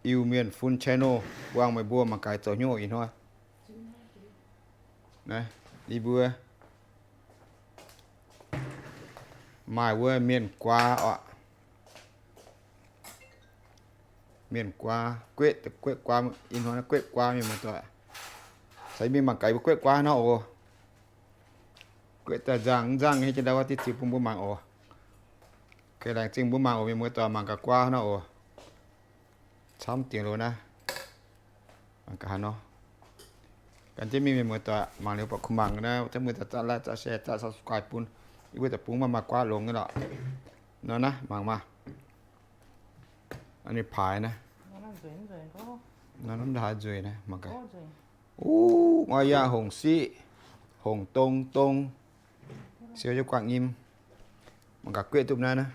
Iu-Mienh Fun Channel buangh meih mbuo mangc gaax zoux hnyouv ih hnoi. Naaiv, yie mbuo maaih wuov mienh guaa oc. Mienh guaa, gueqv, gueqv guaa, ih hnoi naaiv gueqv guaa mienh muoz-doic. Caux yie mingh mangc gaax mbuo gueqv guaa nor oc. Gueqv daaih nzangh nzangh nyei, hietv jienv ndau wuov diqv ziux bun mbuo mangc oc. Laengz zingh mbuo mangc oc, mienh muoz-doic, mangc gaax guaa nor oc. Camv dingc loz naaiv. Mangc gaax haaix nor. Gan jienv mingh mienh muoz-doic, mangc liuz buatc kuh mangc naaiv, tov mbuo daaih zatv like, zatv share, zatv subscribe bun. Yie mbuo deic-bung maaih maaih guaa longx nyei lorqc. Nor naaiv mangc maah. Ninh paaiz naaiv. Nor naaiv haaix nzueic naaiv mangc gaax. Uv, ngoi yaac hongc siqv, hongc dong dong, siou jienv guangc nyim. Mangc gaax gueqv duqv naaiv naaiv.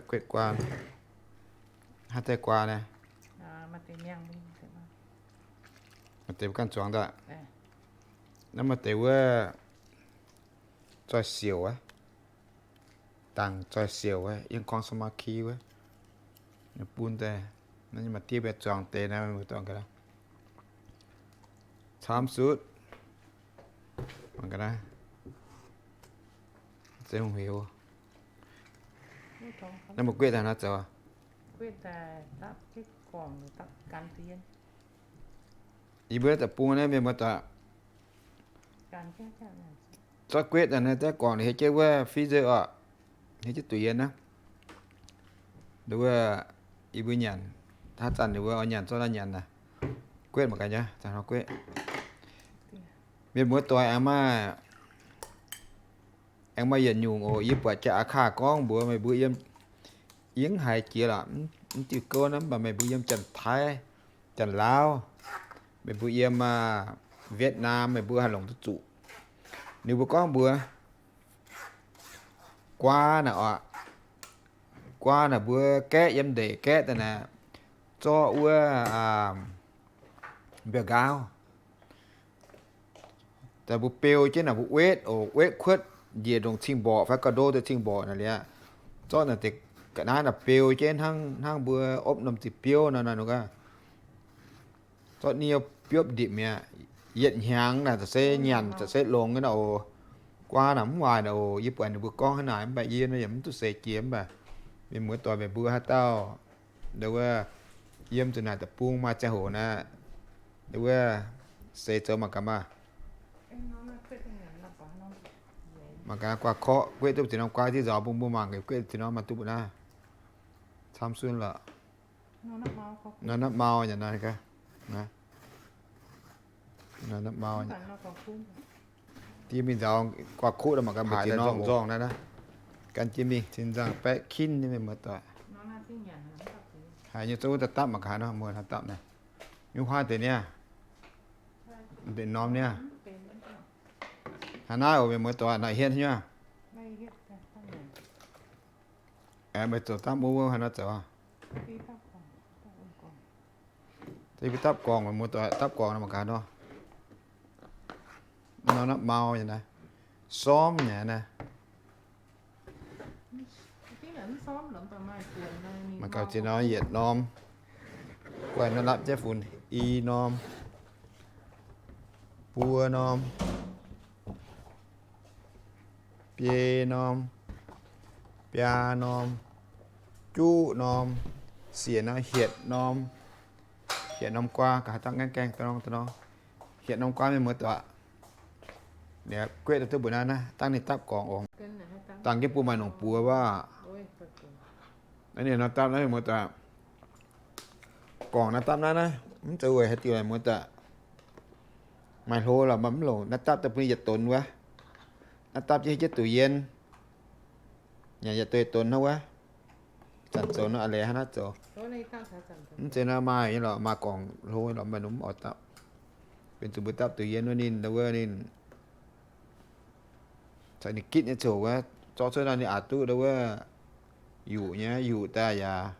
Gueqv guaa, haaix deix guaa naaiv? Maaih deix mbuo ganh zuangx daaih. Naaiv maaih deix wuov zoih siouc wuov, dangc zoih siouc wuov, yiem korng สามัคคี wuov, ninh bun daaih. Naaiv maaih diev mbuo zuangx deix naaiv, mbuo dorngx ga'naaiv. Camv sutv. Mangc ga'naaiv. Zeiz hungh heuc. Naaiv mbuo gueqv daaih naaiv zoux. Yie mbuo deic-bung naaiv mienh muoz-doic, zorqv gueqv daaih naaiv daaih guangc liuz hietv jienv wuov freezer oc, hietv jienv ตู้เย็น naaiv. Nduov wuov, yie mbuo nyanc, haaix zanc ninh mbuo oix nyanc zorqv daaih nyanc naaic. Gueqv mangc gaax nyei, zanc hnoi gueqv. Mienh muoz-doic, aengx maaih, aengx maaih yietc nyungc oc. Yie buatc jaax aqv, kaav gorngv mbuox meih mbuo yiem, yie mv haiz jiex lorqc, mv diuh gouv naaiv, mv baac meih mbuo yiem Janx-Taiv, Janx-Laauv, meih mbuo yiem Vietnam, meih mbuo haih longc duqv zuqc. Ninh mbuo gorngv mbuox guaa naaic oc, guaa naaic mbuo gaeqv yiem ndeic gaeqv daaih naaic, zorqv wuov mbiauz nqaauv, daaih mbuo beu jienv naaic, mbuo wetv oc, wetv kuotv njiec ndongc cing-mborqc fai ga'ndo deix cing-mborqc naaic liuz, zorqv naaic deix ga'naaiv naaic beu jienv hnangv, hnangv mbuo opv norm ziqc biouv nor naaic, zorqv nie biopv ndipc mi'aqv. Yietc hnyangx naaic za'gengh nyanc, za'gengh longx nyei naaic oc. Guaa naaic mv waaic naaic oc. Yie buatc ninh mbuo gorngv hnangv naaic mv baac yie yaac mv duqv seix jiex mv baac mienh muoz-doic meih mbuo haaix dauh nduov wuov yiem zuqc naaic deic-bung maaih ziangh hoc naaic, nduov wuov seix zoux mangc gaax maah. Mangc gaax guaa korqv gueqv duqv ziex norm guaa, diuh nzaaux bun mbuo mangc gaax gueqv ziex norm maaih duqv mbuo naaiv. Camv sutv lorqc. Nor naaiv mau yaac nor, nor naaiv mau. Diuh mingh nzaaux guaa kuqv mangc gaax, maaih ziex norm nzorng naaiv. Gan jienv mingh cin nzangc baeqv kin nyei mienh muoz-doic. Haiz nyei zungv daaih dapv mangc gaax nor, muoz haaix dapv naaiv. Nyungc huaav deix niaa. Deix norm niaa. Haaix naaiv oc mienh muoz-doic, naaic hietv nyei. Aengx meih zoux dapv wuov haaix nor zoux? Yie mbuo dapv gorngc, mienh muoz-doic, dapv gorngc nor mangc gaax nor. Nor naaiv mau nyei naaiv, sormv nyei naaiv. Mangc gaax ziex norm, yietc norm, guai nor lapv jienv funx, i norm, buo norm, biei norm, biaa norm, juqv norm, siec norm, hietc norm, hietc norm guaa, ga'haaix dangh gaengh gaengh da'norm da'norm, hietc norm guaa mienh muoz-doic. Liuz gueqv daaih duqv mbuo naaiv naaiv, dangh ninh dapv gorngc oc. Dangh jienv bun maaih longc buoz wuov. Naaiv ninh nor dapv naaiv mienh muoz-doic. Gorngc naaiv dapv naaiv naaiv, mv zeiz weic haaix diuc mienh muoz-doic. Maaih hlo lorqc, mv longc naaiv dapv daaih bun ninh yietc donx wuov. Naaiv dapv jienv hietv jienv ตู้เย็น, nyanc yietc donx yietc donx hnangv wuov. Zanc zoux nor a'leiz hnangv naaiv zoux. Mv zeiz naaiv maaih nyei lorqc, maaih gorngc hlo lorqc, maaih norm mv oix dapv. Benx zuqc mbuo dapv ตู้เย็น wuov ninh, wuov ninh caux ninh gitv nyei ziouc wuov, zorqv cuotv nor ninh aqc duqv wuov yuqc nyei, yuqc daaih yaac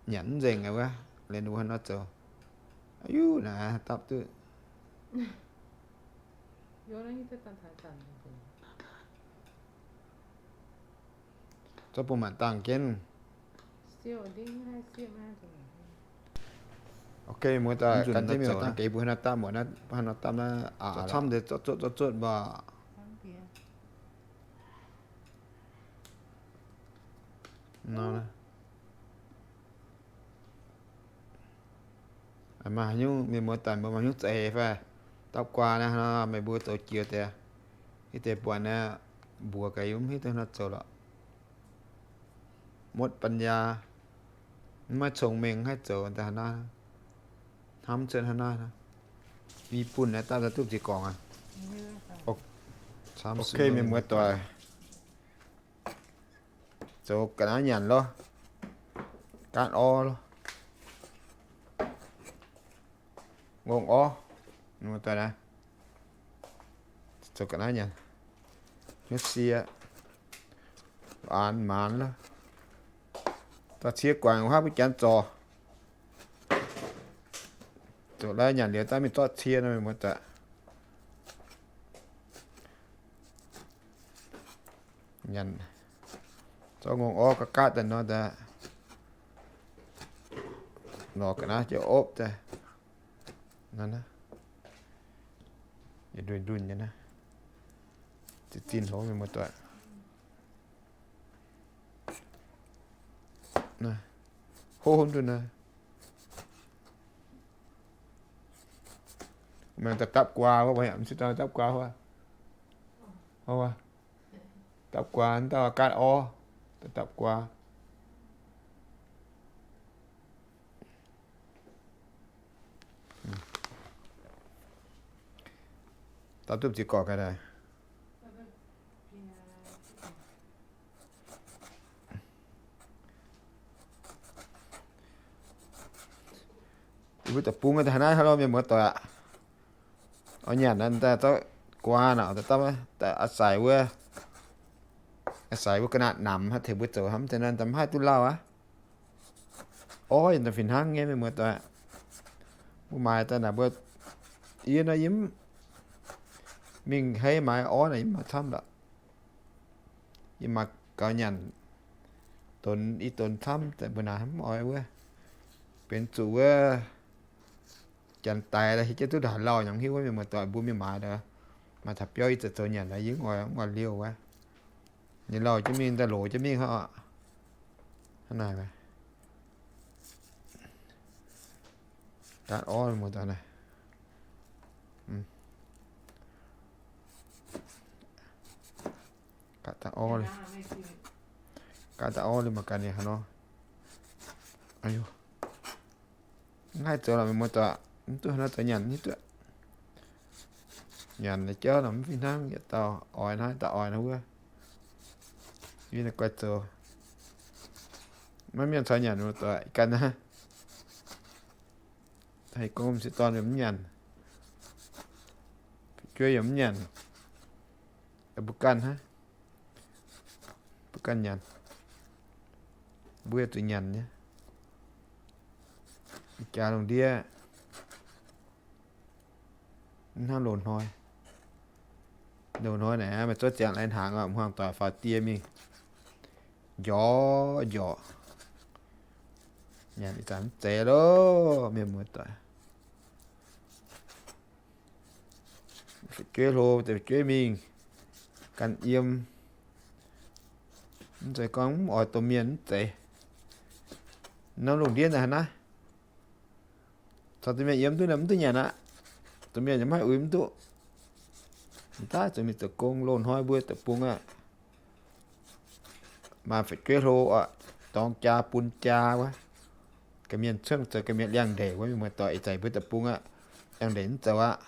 nyanc mv nzengc wuov. Liuz ninh mbuo hnangv nor zoux. Yuv naaiv dapv duqv. Zorqv bun maanc dangh jienv. Ok, mienh muoz-doic, gan jienv mienh muoz-doic dangh geix mbuo haaix nor dapv, mbuo haaix nor dapv naaiv aqc camv deix zorqv zuotv zorqv zuotv mbuo. Nor, maaih haaix nyungc mienh muoz-doic mbuo maaih haaix nyungc za'eix fai dapv guaa naaiv nor, meih mbuo zoux jiex deix, hitv deix buatc naaiv, mbuox gaax yie mv hiuv duqv nor zoux lorqc. Motv ปัญญา, mv maaih cong-mengh haih zoux daaih haaix nor, hnamv cuotv haaix nor. Mv bunh naaiv daaih duqv ziex gorngc aqv. Ok, mienh muoz-doic, zoux ga'naaiv nyanc lorqc, gaatv orv lorqc, ngongh orv, mienh muoz-doic naaiv, zoux ga'naaiv nyanc, hnyouv sie, aanx maanz lorqc, daaih cie guangc wuov haav mbuo janx zorc. Zoux laiv nyanc liuz daaih mingh zorqv cie nor, mienh muoz-doic. Nyanc, zorqv ngongh orv gaatv gaatv daaih nor daaih, lorz ga'naaiv jienv opv daaih. Naaiv, ndunh ndunh nyei naaiv, zinh zinh hlo, mienh muoz-doic. Hov hov ndunh naaiv. Mienh daaih dapv guaa wuov, mv cingx daaih dapv guaa wuov. Dapv guaa, dapv gaatv orv, dapv guaa. Dapv duqv ziex gorqv ga'naaiv. Yie mbuo deic-bung daaih haaix naaiv, hello mienh muoz-doic aqv. Oix nyanc naaiv daaih zorqv guaa naaic, daaih a'saix wuov, a'saix wuov ga'naaiv namx haaix tengx mbuo zoux hnamv deix naaiv, daaih mv haih duqv lauh aqv. Orv yaac fih hnangv nyei mienh muoz-doic. Mbuo maaiz daaih naaic mbuo, yie nor yie mv mingh hei maaiz orv naaic yie mv maaih camv lorqc. Yie maaih gaux nyanc, donx i donx camv daaih mbuo naaic mv oix wuov. Benx zuqc wuov janx-daix hiuv jienv duqv ndongc haaix lauh nyei hiuv wuov, mienh muoz-doic mbuo mingh maaiz daaih, maaih taux biauv yie zoux zoux nyanc daaih yie mv oix, mv oix liouh wuov. Ninh lauh jienv mingh daaih loz jienv mingh hnangv oc. Hnangv naaic, gaatv orv mienh muoz-doic naaiv. Gaatv daaih orv liuz, gaatv daaih orv liuz mangc gaax ninh haaix nor. Mv haih zoux lorqc mienh muoz-doic, mv duqv haaix nor zoux nyanc nyei duqv. Nyanc jauv nor mv fih hnangv yietc dauh oix hnangv daaih oix hnangv wuov. Yie naaiv guaix zoux, maiv mienh caux nyanc mienh muoz-doic ganh naaiv. Haih gorngv m'sieqv dorn yaac mv nyanc, fu'jueiv yaac mv nyanc, mbuo ganh hnangv, mbuo ganh nyanc, mbuo yaac zuqc nyanc nyei. Jaax lungh ndiev, mv hnangv loz-hnoi. Loz-hnoi naaic meih zuov ziangx lai hnaangx oc, hmuangx doic faaux die mingh njorc njorc, nyanc ih zanc mv zeiz loh mienh muoz-doic. Fu'jueiv hlo, fu'jueiv mingh gan yiem, mv zeiz gorngv mv oix domh mienh mv zeiz. Norm lungh ndiev naaiv, caux domh mienh yiem duqv, mv duqv nyanc aqv. Domh mienh yaac mv haih uix mv duqv. Daaih zuqc mingh zoux gong. Loz-hnoi mbuo deic-bung aqv, maaih fu'jueiv hlo oc, dorng jaa bun jaa wuov, ga'mienh cuotv zoux ga'mienh liangx-ndeic wuov, mienh muoz-doic. Ih zanc mbuo deic-bung aqv, liangx-ndeic mv zoux aqv.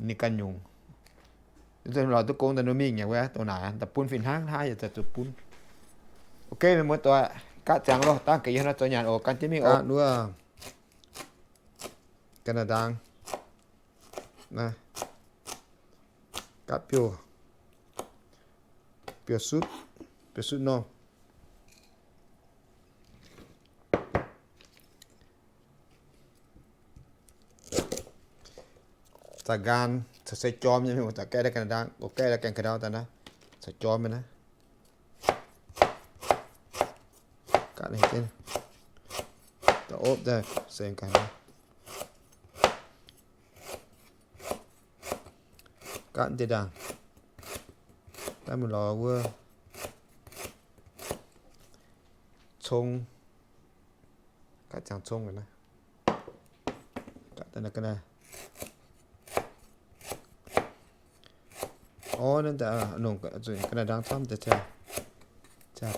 Ninh ganh nyungc, lorz duqv gong daaih nor mingh nyei wuov, dongh naaic daaih bun fih hnangv, hnangv yaac daaih zuqc bun. Ok, mienh muoz-doic, gaatv ziangx loh, dangh gaax yie hnangv nor zoux nyanc oc, gan jienv mingh oc. Gaatv nuov ndaang, gaatv biouv, biouv sutv, biouv sutv norm. Zaah nqaang caux se jorm nyei, mienh muoz-doic, gaeqv daaih gaengh ndau, gaeqv daaih gaengh ka'ndau daaih naaiv, caux jorm nyei naaiv. Gaatv Da'opv daaih se ganh. Gaatv deix ndaangc. Daaih mingh lorz wuov cong. Gaatv ziangx cong naaiv. Orv naaiv daaih, nongc ga'naaiv ndaang camv deix,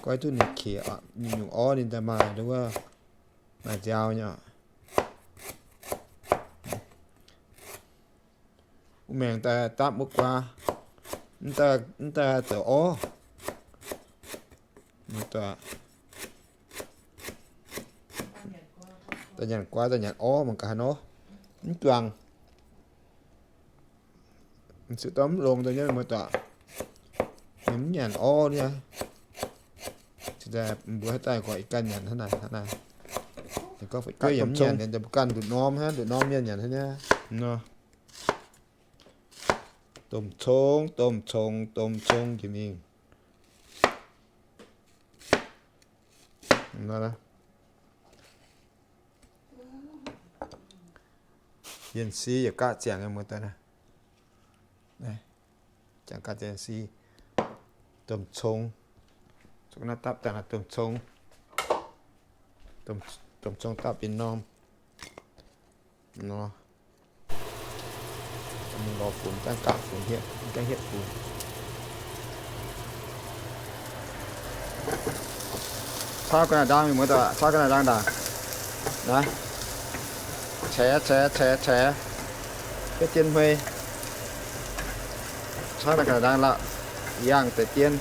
goiv duqv ninh qiex, nyungc-nyungc orv ninh daaih maaih wuov, maaih nziaaux nyei. Wuov maengx daaih dapv wuov guaa, mv daaih zoux orv. Daaih nyanc guaa, daaih nyanc orv mangc gaax nor, mv juangc. Mv zuqc dorh mv longx daaih nyei muoz-doic. Ninh mv nyanc orv nyei. Mbuo haaix daaih gorngv ih ganh nyanc hnangv naaic, hnangv naaic. Gorngv fu'jueiv yaac mv nyanc, mbuo ganh nduqc norm hnangv, nduqc norm mienh nyanc hnangv nyei. Domh cong, domh cong, domh cong jiex mingh. Yienh si yaac gaatv ziangx nyei muoz-doic. Jangx ga'sie domh cong, naaiv dapv daaih domh cong, domh cong dapv benx norm nor. Lorz funx, gaanv funx hietv, gaanv hietv funx. Cau ga'naaiv ndaang, mienh muoz-doic, cau ga'naaiv ndaang ndaangc. Naaiv, caix, caix, caix, caix, hietv dien hmei. Cau naaiv ga'naaiv ndaang la'yangh deix dien.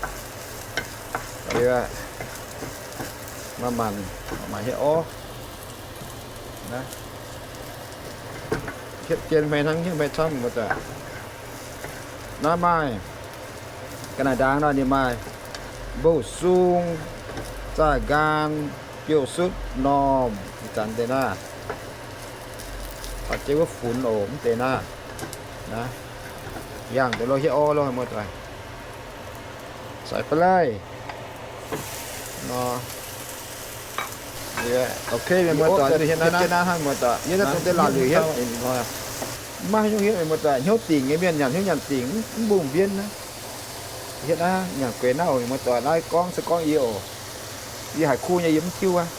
Maaih maanc, maaih hietv orv. Hietv dien hmei hnangv, hietv hmei camv muoz-doic. Naaiv maaih ga'naaiv ndaang nor ninh maaih mbouh sung, zaah nqaang, biouv sutv, normh, ih zanc deix naaiv. Caux jienv wuov funx oc, mv deix naaiv. Yangh deix lo hietv orv lo muoz-doic. Sai ba'lei nor. Ok, mienh muoz-doic, hietv naaiv, muoz-doic, yie naaiv dongh deix laatc liuz hietv. Mv maaih haaix nyungc hietv, mienh muoz-doic, hnyouv dingc nyei mienh nyanc hnyouv nyanc dingc, mv mbungh mbienv naaiv. Hietv naaiv nyanc gueix naaiv oc, mienh muoz-doic, naaiv gorngv se gorngv yie oc. Yie haiz kuv nyei yie mv tiuv aqv.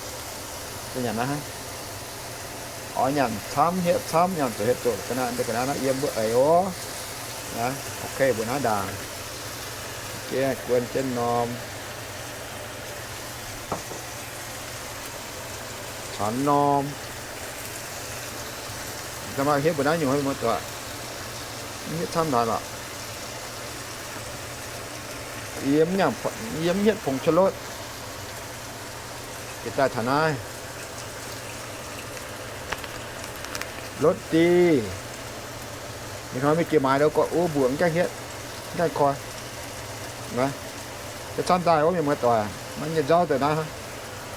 Nyanc naaiv hnangv. Oix nyanc camv hietv camv, nyanc zoqc hietv zoqc, ga'naaiv, ga'naaiv naaiv yiem mbuo eix oc. Ok, mbuo naaiv ndaangc. Guon jienv norm. Caux norm. Hietv mbuo naaiv nyungc, mienh muoz-doic, mv hietv camv naaic lorqc. Yie mv hietv ผงชูรส. Jiex daaih taux naaiv รสดี. Ih hnoi mingh jiex maaiz lo gorqv uv mbuoqc mv gaengh hietv, mv gaengh koi. Hietv camv daaih wuov, mienh muoz-doic, maiv nyei nzauv daaih naaiv,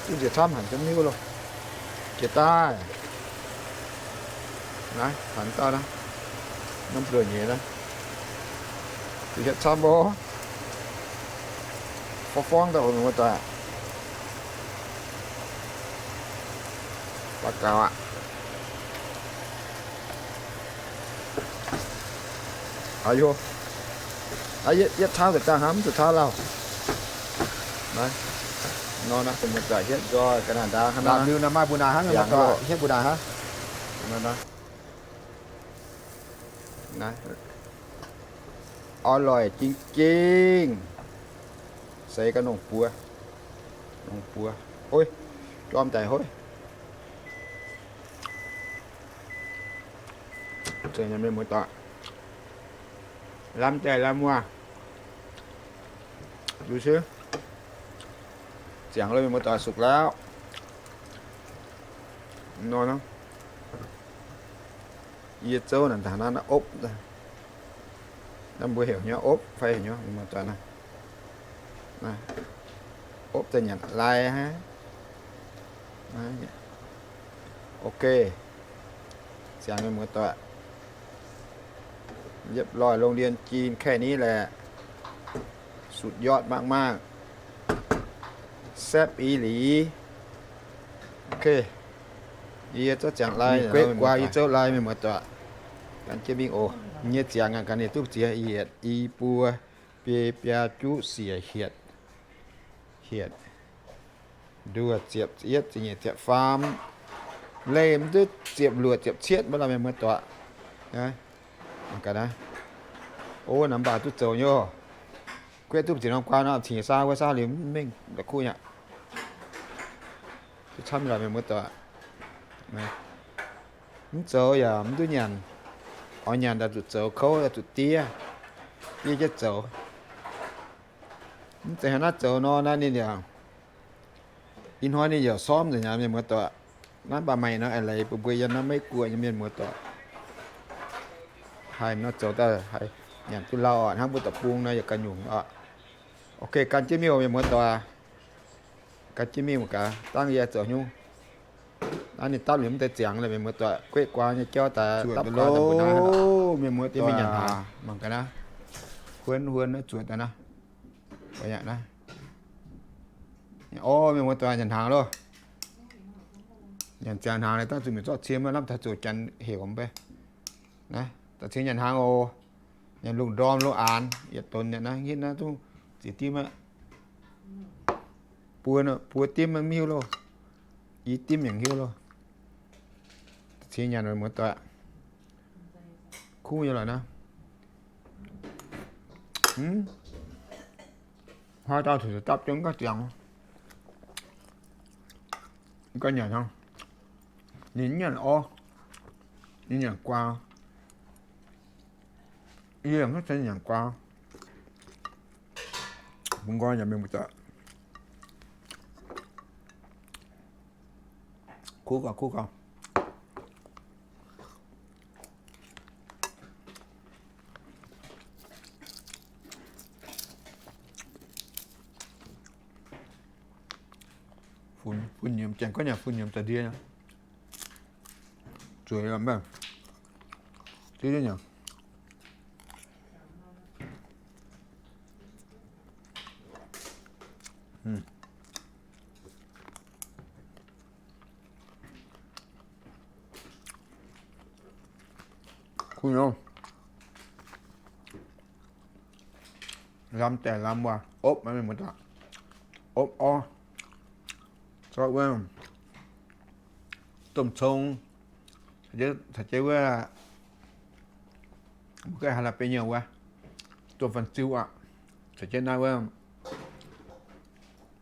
duqv nziex camv hanc jienv hiuv loh. Jiex daaih. Naaiv taux dauh naaiv, norm mbuo nyei naaiv, zuqc hietv camv mbuo, forv-forngv daaih oc, mienh muoz-doic. Baac gaux aqv. Aa, yietv tauv daaih dangh hnangv, mv zuqc tauv lauh. Nor naaiv, mienh muoz-doic, hietv nzoih ga'naaiv ndaangc hnangv nor. Maaih mbuo naaic hnangv, mienh muoz-doic, hietv mbuo naaic hnangv. อร่อยจริงๆ Seix ga'nongh buoz, nongh buoz, oi, jorm daic hoi. Mienh muoz-doic, lamh daaih lamh wuov, du siv, ziangx lo mienh muoz-doic, sux lauh. Nor, yie zouv naaic, naaiv opv, naaiv mbuo heuc nyei opv fai heuc nyei, mienh muoz-doic, opv daaih nyanc lai hnangv. Ok, ziangx mienh muoz-doic, เรียบร้อย โรงเรียนจีนแค่นี้แหละ สุดยอดมากๆ แซ่บอีหลี. Ok, yie zouv ziangx lai, gueiv guaa yie zouv lai mienh muoz doic. Gan jienv mingh oc. Nyei ziangx ganh ninh duqv ziex yietc, i buo, biei, biaa, juqv, siec, hietc, hietc, nduoh, ziepc yietv, ziepc nyeic, ziepc faam, leih mv duqv ziepc luoqc, ziepc cietv mbuo lorqc mienh muoz doic. Ga'naaiv, o, namx mbaauh duqv zoux nyei. Gueiv duqv ziex norm guaa nor, cingx saa wuov saa liuz mv mengh la'kuqv aqv. Duqv camv lorqc mienh muoz doic. Mv zoux yaac mv duqv nyanc. Oix nyanc daaih zuqc zoux, kouv daaih zuqc diev, diev jienv zoux. Mv zeiz hnangv naaiv zoux nor, naaiv ninh yaac, ih hnoi ninh yaac sormv nzengc aqv mienh muoz doic. Naaiv mbaanh maaih nor aengx leiz bun mbuo yiem naaiv Meiv Guoqv nyei mienh muoz doic. Haih nor zoux daaih haih nyanc duqv lauh oc. Hnangv mbuo deic-bung nor yaac ganh nyungc oc. Ok, gan jienv mingh oc mienh muoz doic. Gan jienv mingh mangc gaax, dangh yie zoux nyungc. Naaiv ninh dapv liuz mv deix ziangx lorqc mienh muoz doic. Gueiv guaa nyei jauv daaih dapv guaa daaih mbuo naaiv lorqc. Mienh muoz doic, mangc gaax naaiv, huon huon naaiv zuoqc daaih naaiv. Orv, mienh muoz doic, nyanc hnaangx loh. Nyanc ziangx hnaangx naaiv dangh zuqc mingh zorqv cie maiv lamh taux zoux janx heuc mv bei. Naaiv da'cingx nyanc hnaangx oc. Nyanc lungh ndorm lungh aanx yietc donx nyanc naaiv, hitv naaiv zungv ziex dimv aqv. Buo, buo dimv maiv hiuv loh. I dimv yaac hiuv loh. Da'cingx nyanc muoz doic. Kuv nyei lorqc naaiv. Hnoi dauh zuqc dapv jienv gauh ziangx. Gauh nyanc hnangv. Ninh nyanc orv, ninh nyanc guaa. Yie yaac maiv cen nyanc guaa. Bungx nqoi nyanc mienh muoz doic. Kuv gauh, kuv gauh. Fun, fun nyiemz, janx gorngv nyanc fun nyiemz za'ndiev. Zueiz mv baac diuv nyanc. Kuv nyei. Lamh daaih lamh waac, opv maiv mienh muoz doic, opv orv, zorqv wuov domh cong, caux jienv wuov, mbuo ga'naaiv haaix la'benv nyei wuov, domh fanh ziu aqv, caux jienv naaiv wuov,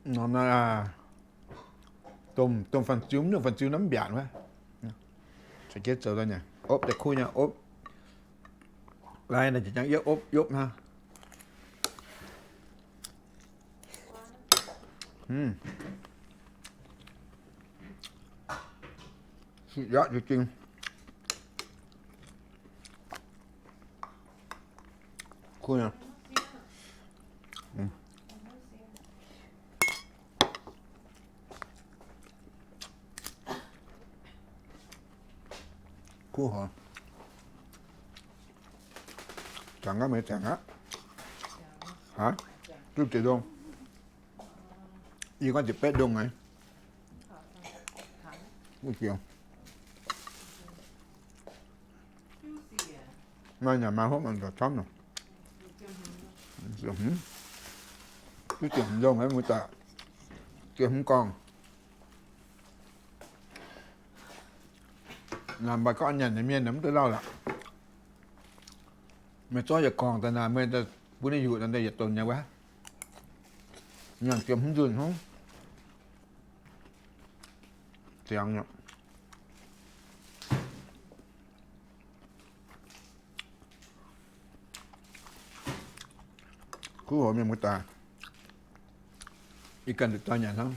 norm naaiv, domh, domh fanh ziu, mv nyungc fanh ziu naaiv mv mbiaatc wuov, caux jienv zoux daaih nyei, opv daaih kuv nyei, opv lai naaic jangx yopv, yopv hnangv. Sutv yaac jiex jing. Kuv nyei. Kuv haic. Zaangc aqv, meih zaangc aqv. Haiz, duqv ziepc ndongh. Yie gorngv ziepc betv ndongh aqv. Maaih nyanc maaih hopv mangc nzorc camv nor. Duqv ziepc hmz ndongh aqv, muoz-doic. Ziepc hmz gorngv. Naaic mbuo gorngv nyanc nyei mienh mv duqv lauh lorqc. Meih zorqv yietc gorngv daaih naaic, meih bun ninh yuqc daaih yietc donx nyei wuov. Nyanc ziepc hmz nzunc hnangv. Ziangx nyei. Kuv haic, mienh muoz-doic. Ih ganh nduqc doic nyanc hnangv.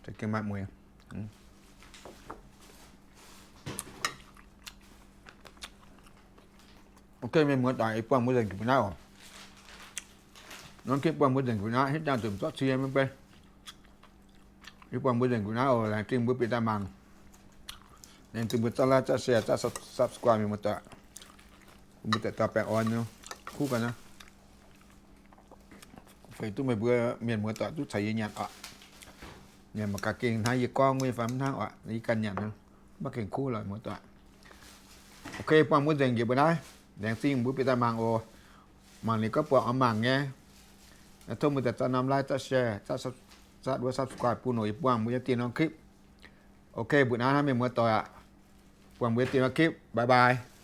Za'gengh maaih mueiz. Ok, mienh muoz-doic, yie buangh mbuo nzengc mbu'naaiv oc. Norm kipv buangh mbuo nzengc mbu'naaiv, hitv dangh zuqc zorqv cie maiv bei. Yie buangh mbuo nzengc mbu'naaiv oc. Laengz zingh mbuo bieqc daaih mangc. Laengz zingh mbuo zorqv like, zorqv share, zorqv subscribe mienh muoz-doic. Bun mbuo daaih dauh baengh orn nyei. Kuv ganh naaiv. Feix duqv meih mbuo mienh muoz-doic duqv caux yie nyanc oc. Mangc gaax gengh hnangv yie gorngv wuov nyei fai mv hnangv oc. Yie ganh nyanc hnangv, maiv gengh kuv lorqc muoz-doic. Ok, buangh mbuo nzengc njiec mbuo naaiv. Laengz zingh mbuo bieqc daaih mangc oc. Mangc liuz gorngv buatc oix mangc nyei, tov mbuo daaih zatv norm like, zatv share, zatv wuov subscribe bun oc. Yie buangh mbuo nyei dieh norm clip. Ok, mbuo naaiv hnangv mienh muoz-doic aqv. Buangh mbuo nyei dieh norm clip. Bye bye.